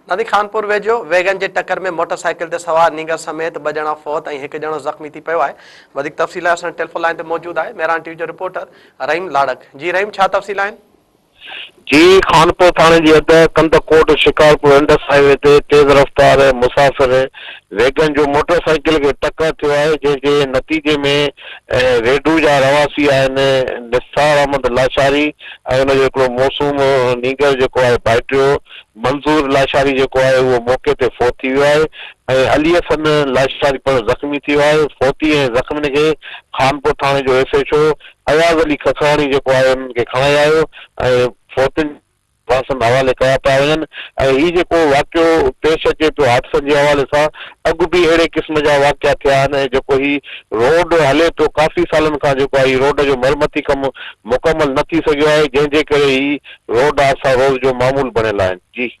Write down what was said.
نادي خانپور ويجهو ويگن جي ٽڪر ۾ موٽر سائيڪل تي سوار نينگر سميت ٻه ڄڻا فوت ۽ هڪ ڄڻو زخمي ٿي پيو آهي. وڌيڪ تفصيل لاء اسان ٽيليفون لائين تي موجود آهي مهراڻ ٽي وي جو رپورٽر رحيم لاڙڪ. جي رحيم ڇا تفصيل آهن؟ جي خانپور ٿاڻي جي حد Kandhkot Shikarpur Indus high V تي تيز رفتار مسافر ويگن جو موٽر سائيڪل کي ٽڪر ٿيو آهي جنهن جي نتيجي ۾ ريڊو جا رهواسي آهن نثار احمد لاشاري ۽ ان جو هڪڙو موسوم نينگر جيڪو آهي ڀائٽيو منظور لاشاري جيڪو آهي اهو موقعي تي فوت ٿي ويو آهي ۽ علي حسن لاشاري پڻ زخمي ٿي ويو آهي، فوتي ۽ زخمين کي خانپور ٿاڻي جو S H O Ayaz Ali Kakhrani جيڪو آهي انهن کي کڻائي آيو ۽ فوتين وارثن حوالي ڪيا پيا وڃن ۽ هي جيڪو واقعو پيش اچي پيو حادثن جي حوالي سان اڳ به اهڙي قسم جا واقعا ٿيا آهن ۽ جيڪو هي روڊ هلي پيو ڪافي سالن کان جيڪو آهي هي روڊ جو مرمتي ڪم مڪمل نه ٿي سگهيو آهي جنهن جي ڪري هي روڊ حادثا روز جو معمول بڻيل آهن. جي.